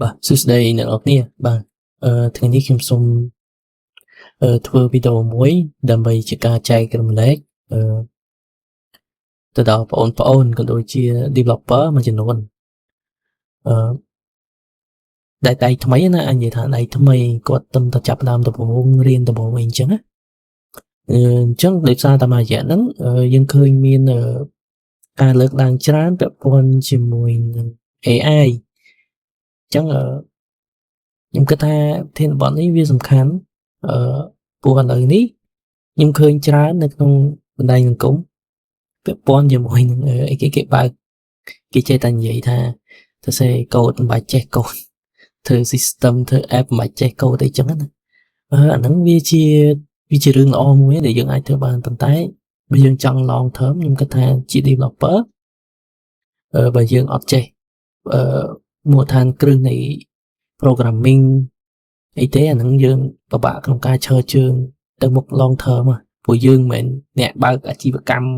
បាទសួស្តីអ្នកនរគ្នាបាទថ្ងៃនេះខ្ញុំសូមធ្វើវីដេអូមួយដើម្បីជាការចែករំលែកទៅដល់បងប្អូនក៏ដូចជា developer មួយចំនួនអឺដែលដៃថ្មីណាអញនិយាយថាដៃថ្មីគាត់ទំតែចាប់ផ្ដើមដំបូងរៀនដំបូងអីអញ្ចឹងណាអញ្ចឹងដោយសារតែមួយរយៈហ្នឹងយើងឃើញមានការលើកឡើងច្រើនពាក់ព័ន្ធជាមួយនឹង AI អញ្ចឹងខ្ញុំគិតថាធានបទនេះវាសំខាន់ព្រោះឥឡូវនេះខ្ញុំឃើញច្រើននៅក្នុងបណ្ដាញសង្គមពាក់ព័ន្ធជាមួយនឹងអីគេគេបើកគេចេះតែនិយាយថាសរសេរកូដមិនបាច់ចេះកូដធ្វើ system ធ្វើ app មិនបាច់ចេះកូដអីចឹងណាអាហ្នឹងវាជារឿងល្អមួយដែលយើងអាចធ្វើបានប៉ុន្តែបើយើងចង់ long term ខ្ញុំគិតថាជា developer បើយើងអត់ចេះមូលដ្ឋានគ្រឹះនៃ programming អីទេអាហ្នឹងយើងពិបាកក្នុងការឈរជើងទៅមុខ long term ព្រោះយើងមិនមែនអ្នកបើកអាជីវកម្ម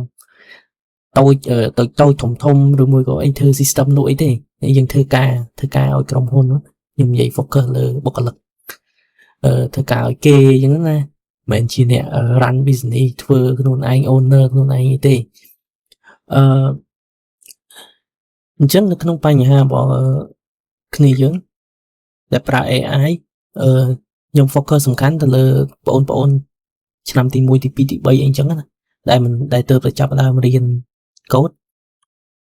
តូចតូចតូចធំធំឬមួយក៏អីធ្វើ system លក់អីទេយើងធ្វើការធ្វើការឲ្យក្រុមហ៊ុនខ្ញុំនិយាយ focus លើបុគ្គលិកធ្វើការឲ្យគេអញ្ចឹងណាមិនមែនជាអ្នក run business ធ្វើខ្លួនឯង owner ខ្លួនឯងអីទេអញ្ចឹងនៅក្នុងបញ្ហារបស់គ្នាយើងដែលប្រើ AI ខ្ញុំ focus សំខាន់ទៅលើបងប្អូនឆ្នាំទី1ទី2ទី3អីចឹងណាដែលមិនដែលទៅតែចាប់ដើមរៀនកូដ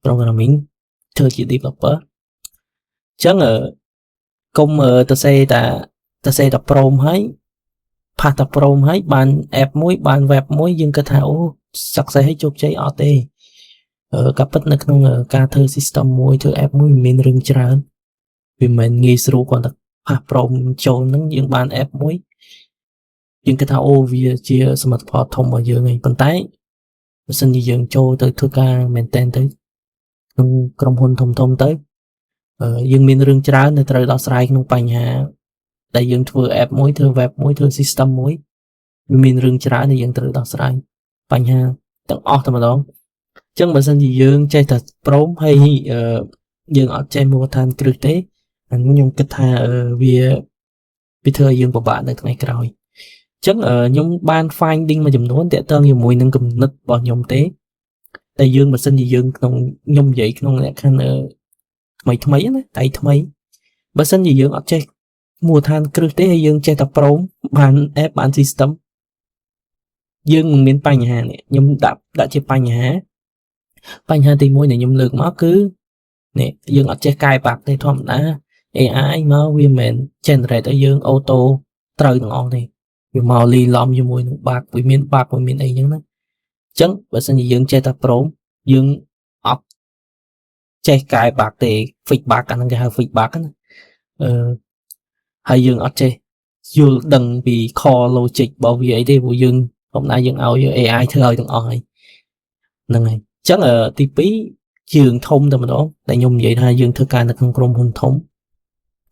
programming ធ្វើជា developer អញ្ចឹងកុំទៅសេតាទៅសេតា prompt ហើយ paste តា prompt ហើយបាន app មួយបាន web មួយយើងគិតថាអូ success ហើយជោគជ័យអត់ទេការពិតនៅក្នុងការធ្វើ system មួយធ្វើ app មួយមានរឿងច្រើន វាមិនមែនងាយស្រួលគ្រាន់តែpaste prompt ចូលហ្នឹងយើងបាន app មួយយើងគិតថាអូវាជាសមិទ្ធផលធំរបស់យើងឯងប៉ុន្តែបើសិនជាយើងចូលទៅធ្វើការមែនទែនទៅក្នុងក្រុមហ៊ុនធំៗទៅយើងមានរឿងច្រើនដែលត្រូវដោះស្រាយក្នុងបញ្ហាដែលយើងធ្វើ app មួយធ្វើ web មួយធ្វើ system មួយវាមានរឿងច្រើនដែលយើងត្រូវដោះស្រាយបញ្ហាទាំងអស់តែម្ដងអញ្ចឹងបើសិនជាយើងចេះតែ prompt ហើយយើងអត់ចេះមូលដ្ឋានគ្រឹះទេអានេះខ្ញុំគិតថាវាវាធ្វើឲ្យយើងពិបាកនៅថ្ងៃក្រោយអញ្ចឹងខ្ញុំបាន finding មួយចំនួនទាក់ទងជាមួយនឹងគំនិតរបស់ខ្ញុំទេតែយើងបើសិនជាយើងក្នុងខ្ញុំនិយាយក្នុងលក្ខខណ្ឌថ្មីថ្មីណាដៃថ្មីបើសិនជាយើងអត់ចេះមូលដ្ឋានគ្រឹះទេហើយយើងចេះតែ prompt បាន app បាន system យើងនឹងមានបញ្ហានេះខ្ញុំដាក់ដាក់ជាបញ្ហាបញ្ហាទី1ដែលខ្ញុំលើកមកគឺនេះយើងអត់ចេះកែ bug ទេធម្មតា AI មកវាមិនមែន generate ឲ្យយើង auto ត្រូវទាំងអស់ទេវាមកលីឡំជាមួយនឹង bug វាមាន bug វាមានអីចឹងណាអញ្ចឹងបើសិនជាយើងចេះតែ prompt យើងអត់ចេះកែ bug ទេ fix bug អាហ្នឹងគេហៅ fix bug ណាហើយយើងអត់ចេះយល់ដឹងពី core logic របស់វាអីទេព្រោះយើងធម្មតាយើងឲ្យ AI ធ្វើឲ្យទាំងអស់ហើយហ្នឹងហើយអញ្ចឹងទី2ជារឿងធំតែម្ដងដែលខ្ញុំនិយាយថាយើងធ្វើការនៅក្នុងក្រុមហ៊ុនធំ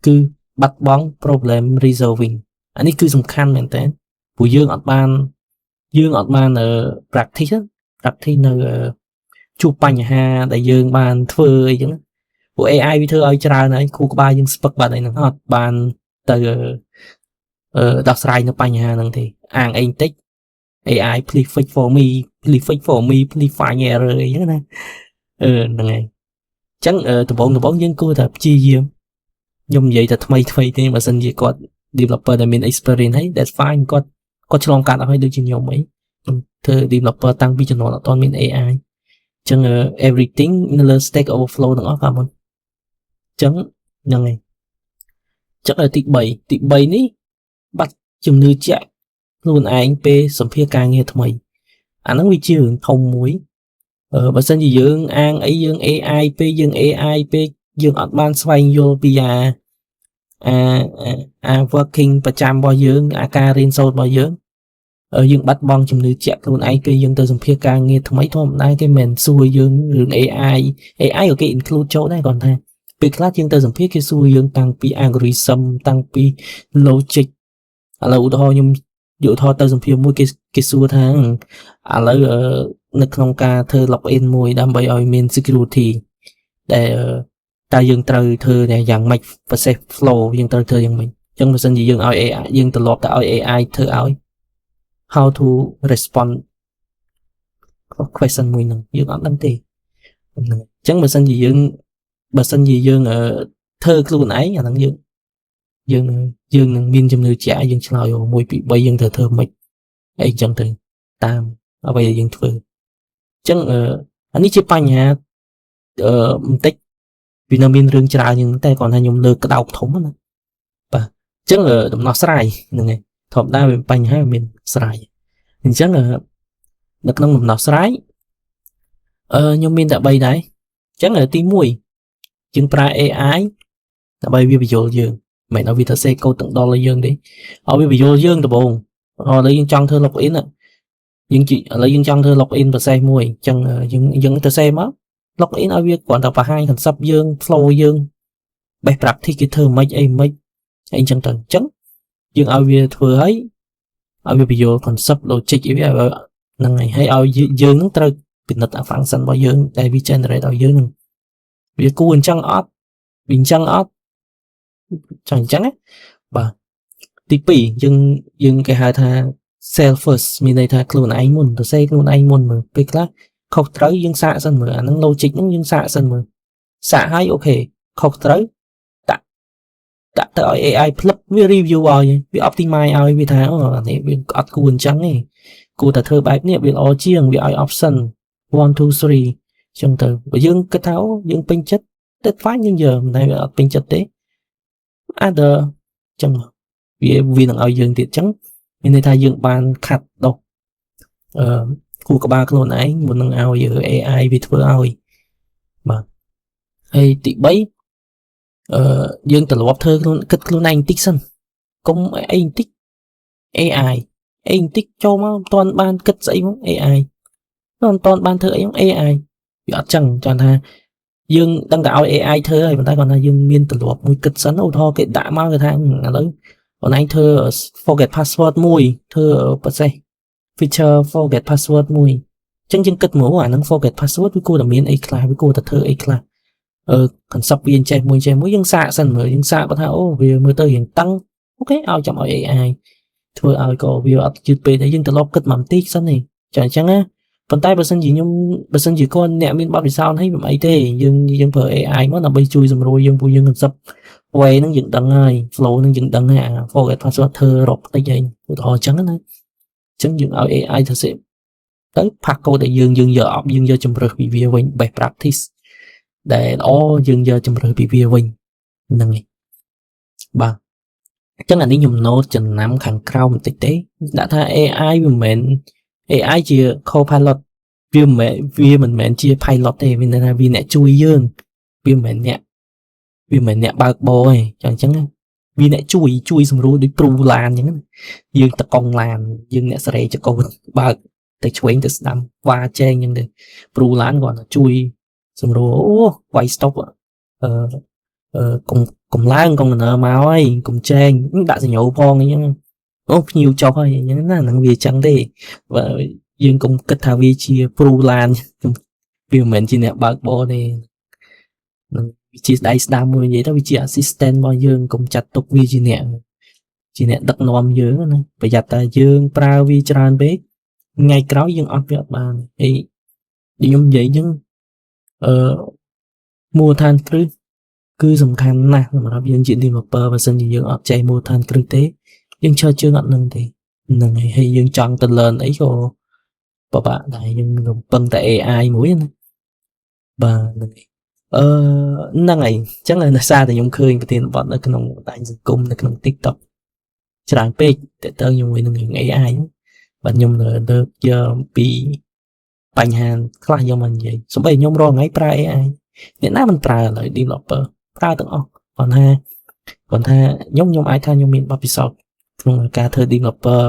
គឺបាត់បង់ problem resolving អានេះគឺសំខាន់មែនតើព្រោះយើងអត់បាន practice នៅជួបបញ្ហាដែលយើងបានធ្វើអីចឹងព្រោះ AI វាធ្វើឲ្យច្រើនហើយគ្រូក្បាលយើងស្ពឹកបាត់អីហ្នឹងអត់បានទៅដោះស្រាយនៅបញ្ហាហ្នឹងទេអាងអីបន្តិច AI please fix for me, please fix for me, please find error អីចឹងណាហ្នឹងហើយអញ្ចឹងដំបូងដំបូងយើងគួរតែព្យាយាម ខ្ញុំនិយាយតែថ្មីថ្មីទេបើសិនជាគាត់ developer ដែលមាន experience ហើយ that's fine គាត់គាត់ឆ្លងកាត់អស់ហើយដូចជាខ្ញុំអីខ្ញុំធ្វើ developer តាំងពីជំនាន់អត់ទាន់មាន AI អញ្ចឹង everything នៅលើ Stack Overflow ទាំងអស់កាលមុនអញ្ចឹងហ្នឹងហើយអញ្ចឹងទី3ទី3នេះបាត់ជំនឿជាក់ខ្លួនឯងពេលសម្ភាសការងារថ្មីអាហ្នឹងវាជារឿងធំមួយបើសិនជាយើងអាងអីយើង AI ពេកយើង AI ពេកយើងអត់បានស្វែងយល់ពីអា working ប្រចាំរបស់យើងអាការរៀនសូត្ររបស់យើងយើងបាត់បង់ជំនឿជាក់ខ្លួនឯងពេលយើងទៅសម្ភាសការងារថ្មីធម្មតាគេមិនសួរយើងរឿង AI AI ក៏គេ include ចូលដែរគាត់ថាពេលខ្លះយើងទៅសម្ភាសគេសួរយើងតាំងពី algorithm តាំងពី logic ឥឡូវឧទាហរណ៍ខ្ញុំយកឧទាហរណ៍ទៅសម្ភាសមួយគេគេសួរថាឥឡូវនៅក្នុងការធ្វើ login មួយដើម្បីឲ្យមាន security ដែល តើយើងត្រូវធ្វើយ៉ាងម៉េច process flow យើងត្រូវធ្វើយ៉ាងម៉េចអញ្ចឹងបើសិនជាយើងឲ្យ AI យើងត្រឡប់ទៅឲ្យ AI ធ្វើឲ្យ how to respond question មួយហ្នឹងយើងអត់ដឹងទេហ្នឹងអញ្ចឹងបើសិនជាយើងធ្វើខ្លួនឯងអាហ្នឹងយើងយើងនឹងមានជំនឿជាក់យើងឆ្លើយ1 2 3យើងត្រូវធ្វើម៉េចអីចឹងទៅតាមអ្វីដែលយើងធ្វើអញ្ចឹងអានេះជាបញ្ហាបន្តិចវានៅមានរឿងច្រើនជាងតែគ្រាន់តែខ្ញុំលើកក្តោបធំណាបាទអញ្ចឹងដំណោះស្រាយហ្នឹងហើយធម្មតាវាបញ្ហាមានស្រាយអញ្ចឹងនៅក្នុងដំណោះស្រាយខ្ញុំមានតែ3ដែរអញ្ចឹងទី1យើងប្រើ AI ដើម្បីវាពន្យល់យើងមិនមែនឲ្យវាទៅសេកូដទាំងដល់ឲ្យយើងទេឲ្យវាពន្យល់យើងដំបូងឥឡូវយើងចង់ធ្វើ login យើងជីឥឡូវយើងចង់ធ្វើ login process មួយអញ្ចឹងយើងយើងទៅសេមក login ឲ្យវាគ្រាន់តែបង្ហាញ concept យើង flow យើង best practice គេធ្វើមិនអីមិនអីអញ្ចឹងទៅអញ្ចឹងយើងឲ្យវាធ្វើឲ្យឲ្យវាពន្យល់ concept logic អីវាហ្នឹងហើយហើយឲ្យយើងនឹងត្រូវពិនិត្យអា function របស់យើងដែលវា generate ឲ្យយើងនឹងវាគួរអញ្ចឹងអត់វាអញ្ចឹងអត់ចង់អញ្ចឹងណាបាទទី2យើងយើងគេហៅថា self first មានន័យថាខ្លួនឯងមុនទៅសេខ្លួនឯងមុនមើលពេលខ្លះខុសត្រូវយើងសាកសិនមើលអាហ្នឹង logic ហ្នឹងយើងសាកសិនមើលសាកហើយ OK ខុសត្រូវដាក់ដាក់ទៅឲ្យ AI ផ្លឹបវា review ឲ្យវា optimize ឲ្យវាថាអូអានេះវាអត់គួរអញ្ចឹងទេគួរតែធ្វើបែបនេះវាល្អជាងវាឲ្យ option 1 2 3ចឹងទៅបើយើងគិតថាអូយើងពេញចិត្តទៅ fine យើងយកមិនតែវាអត់ពេញចិត្តទេ other ចឹងវាវានឹងឲ្យយើងទៀតចឹងមានន័យថាយើងបានខាត់ដុសខួរក្បាលខ្លួនឯងមុននឹងឲ្យ AI វាធ្វើឲ្យបាទហើយទី3យើងត្រឡប់ធ្វើខ្លួនគិតខ្លួនឯងបន្តិចសិនកុំអីបន្តិច AI អីបន្តិចចូលមកមិនទាន់បានគិតស្អីមក AI មិនទាន់បានធ្វើអីមក AI វាអត់ចឹងចង់ថាយើងដឹងតែឲ្យ AI ធ្វើហើយប៉ុន្តែគាត់ថាយើងមានទម្លាប់មួយគិតសិនឧទាហរណ៍គេដាក់មកគេថាឥឡូវអូនឯងធ្វើ forget password មួយធ្វើ process feature forget password មួយអញ្ចឹងយើងគិតមើលអាហ្នឹង forget password វាគួរតែមានអីខ្លះវាគួរតែធ្វើអីខ្លះconcept វាចេះមួយចេះមួយយើងសាកសិនមើលយើងសាកបើថាអូវាមើលទៅរៀងតឹង OK ឲ្យចាំឲ្យ AI ធ្វើឲ្យក៏វាអត់យឺតពេកដែរយើងត្រឡប់គិតមកបន្តិចសិនទេចាអញ្ចឹងណាប៉ុន្តែបើសិនជាខ្ញុំបើសិនជាគាត់អ្នកមានបទពិសោធន៍ហើយមិនអីទេយើងយើងប្រើ AI មកដើម្បីជួយសម្រួលយើងពួកយើង concept way ហ្នឹងយើងដឹងហើយ flow ហ្នឹងយើងដឹងហើយអា forget password ធ្វើរាប់តិចហើយឧទាហរណ៍អញ្ចឹងណាអញ្ចឹងយើងឲ្យ AI ធ្វើសេទៅផាកកូដដែលយើងយើងយកអបយើងយកជំរើសពីវាវិញ best practice ដែលល្អយើងយកជំរើសពីវាវិញហ្នឹងឯងបាទអញ្ចឹងអានេះខ្ញុំ note ចំណាំខាងក្រោមបន្តិចទេដាក់ថា AI វាមិនមែន AI ជា co-pilot វាមិនមែនជា pilot ទេមានន័យថាវាអ្នកជួយយើងវាមិនមែនអ្នកបើកបរទេចឹងអញ្ចឹងវាអ្នកជួយជួយសម្រួលដូចព្រូឡានអញ្ចឹងយើងតកង់ឡានយើងអ្នកសេរីចកូនបើកទៅឆ្វេងទៅស្ដាំវ៉ាចែងអញ្ចឹងទៅព្រូឡានគាត់ជួយសម្រួលអូវាយ stop អឺអឺកុំកុំឡើងកុំកណើមកហើយកុំចែងដាក់សញ្ញោផងអញ្ចឹងអូភ្ញៀវចុះហើយអញ្ចឹងណាហ្នឹងវាអញ្ចឹងទេបើយើងកុំគិតថាវាជាព្រូឡានវាមិនមែនជាអ្នកបើកបរទេនឹងវាជាដៃស្ដាំមួយនិយាយទៅវាជា assistant របស់យើងកុំចាត់ទុកវាជាអ្នកដឹកនាំយើងណាប្រយ័ត្នតែយើងប្រើវាច្រើនពេកថ្ងៃក្រោយយើងអត់វាអត់បានអីខ្ញុំនិយាយអញ្ចឹងមូលដ្ឋានគ្រឹះគឺសំខាន់ណាស់សម្រាប់យើងជា developer បើសិនជាយើងអត់ចេះមូលដ្ឋានគ្រឹះទេយើងឈរជើងអត់នឹងទេហ្នឹងហើយហើយយើងចង់ទៅ learn អីក៏ពិបាកដែរយើងរំពឹងតែ AI មួយណាបាទហ្នឹងហើយហ្នឹងហើយអញ្ចឹងដោយសារតែខ្ញុំឃើញប្រធានបទនៅក្នុងបណ្ដាញសង្គមនៅក្នុង TikTok ច្រើនពេកតើតើជាមួយនឹងរឿង AI ហ្នឹងបាទខ្ញុំលើកយកពីបញ្ហាខ្លះយកមកនិយាយសូម្បីខ្ញុំរាល់ថ្ងៃប្រើ AI អ្នកណាមិនប្រើឥឡូវ developer ប្រើទាំងអស់គាត់ថាខ្ញុំអាចថាខ្ញុំមានបទពិសោធន៍ក្នុងការធ្វើ developer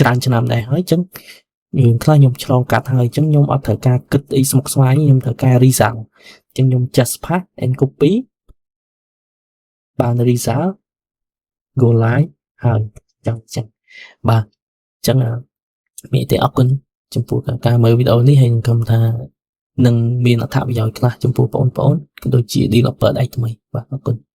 ច្រើនឆ្នាំដែរហើយអញ្ចឹងរឿងខ្លះខ្ញុំឆ្លងកាត់ហើយអញ្ចឹងខ្ញុំអត់ត្រូវការគិតអីស្មុគស្មាញខ្ញុំត្រូវការ result អញ្ចឹងខ្ញុំ just paste and copy បាន result go live ហើយចឹងចឹងបាទអញ្ចឹងមានទេអរគុណចំពោះការមើលវីដេអូនេះហើយសង្ឃឹមថា នឹងមានអត្ថប្រយោជន៍ខ្លះចំពោះបងប្អូនក៏ដូចជា developer ដៃថ្មីបាទអរគុណ។